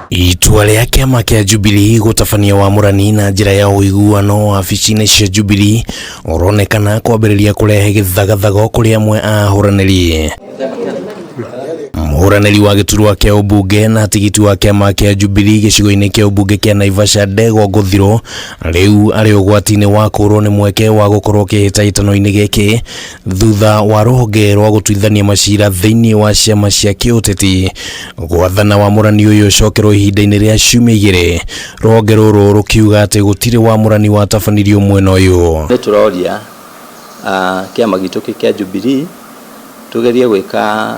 Itua rĩa kĩama kĩa Jubilee gũtabania wamũrani na njĩra ya ũiguano wabici-inĩ cia Jubilee ũronekana kwambĩrĩria kũrehe gĩthagathago kũrĩ amwe a ahũranĩri. Mũhũranĩri wa gĩturwa kĩa ũmbunge na tigiti wa kĩama kĩa Jubilee gĩcigo-inĩ kĩa ũmbunge kĩa Naivasha Ndegwa Ngũthirũ rĩu arĩ ũgwati-inĩ wa kũũrwo nĩ mweke wa gũkorwo kĩhĩtahĩtano-inĩ gĩkĩ thutha wa rũhonge rwa gũtuithania macira thĩinĩ wa ciama cia kĩũteti gwathana wamũrani ũyũ ũcokerwo ihinda-inĩ rĩa ciumia igĩrĩ rũhonge rũrũ rũkiuga atĩ gũtirĩ wamũrani watabanirio mwena ũyũ. Nĩ tũroria kĩama gitũ kĩ kĩa Jubilee tũgerie gwĩka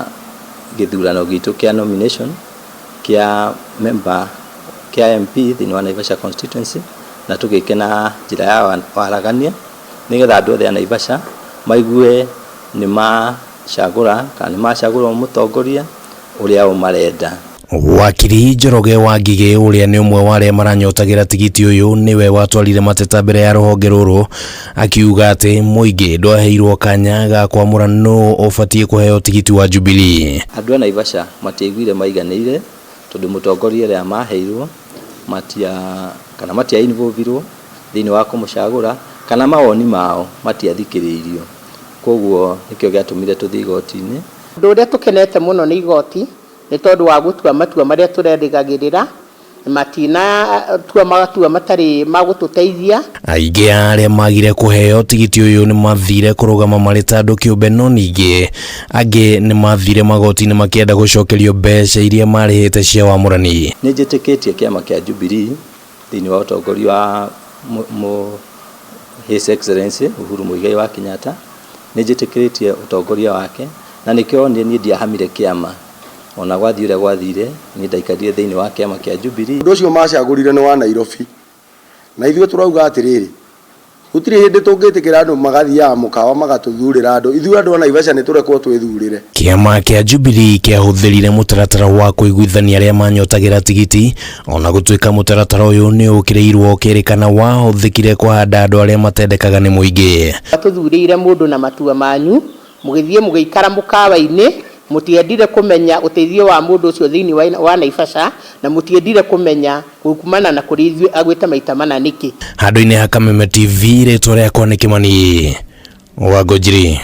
gĩthurano gitũ kĩa nomination kĩa member kĩa MP thĩinĩ wa Naivasha constituency na tũgĩke na njĩra ya waragania nĩgetha andũ othe a Naivasha maigue nĩ macagũra kana nĩ macagũra mũtongoria ũrĩa o marenda. Wakiri Njoroge wa Ngigĩ ũrĩa nĩ ũmwe wa arĩa maranyotagĩra tigiti ũyũ nĩwe watwarire mateta mbere ya rũhonge rũrũ akiuga atĩ mũingĩ ndwaheirwo kanya ga kwamũra nũ ũbatiĩ kũheo tigiti wa Jubilee. Andũ a Naivasha matiaiguire maiganĩire tondũ mũtongoria ũrĩa maheirwo matia kana matia involve-irwo thĩinĩ wa kũmũcagũra kana mawoni mao matiathikĩrĩirio, koguo nĩkĩo gĩatũmire tũthiĩ igoti-inĩ. Ũndũ ũrĩa tũkenete mũno nĩ igoti nĩ tondũ wa gũtua matua marĩa tũrerĩgagĩrĩra, matinatua matua matarĩ ma gũtũteithia. Aingĩ a arĩa magire kũheo tigiti ũyũ nĩ mathire kũrũgama marĩ ta andũ kĩũmbe no ningĩ angĩ nĩ mathire magoti-inĩ makĩenda gũcokerio mbeca iria marĩhĩte cia wamũrani. Nĩ njĩtĩkĩtie kĩama kĩa Jubilee thĩinĩ wa ũtongoria wa His Excellency Uhuru Muigai wa Kenyatta, nĩ njĩtĩkĩrĩtie ũtongoria wake na nĩkĩo niĩ ndiahamire kĩama ona gwathiĩ ũrĩa gwathire, niĩ ndaikarire thĩinĩ wa kĩama kĩa Jubilee. Ũndũ ũcio macagũrire nĩ wa Nairobi na ithuĩ tũrauga atĩrĩrĩ, gũtirĩ hĩndĩ tũngĩtĩkĩra andũ magathiaga mũkawa magatũthurĩra andũ, ithuĩ andũ a Naivasha nĩ tũrekwo twĩthurĩre. Kĩama kĩa Jubilee kĩahũthĩrire mũtaratara wa kũiguithania arĩa manyotagĩra tigiti ona gũtuĩka mũtaratara ũyũ nĩ ũkĩrĩirwo ũkĩrĩkana wahũthĩkire kũhanda andũ arĩa matendekaga nĩ mũingĩ. Tũthurĩire mũndũ na matua manyu, mũgĩthiĩ mũgĩikara mũkawa-inĩ, mũtiendire kũmenya ũteithio wa mũndũ ũcio thĩinĩ wa Naivasha na mũtiendire kũmenya kumana na kũrĩ ithuĩ agwĩte maita mana nĩkĩ. Handũ-inĩ ha Kameme TV rĩtwa rĩakwa nĩ Kĩmani wa Ngũnjiri.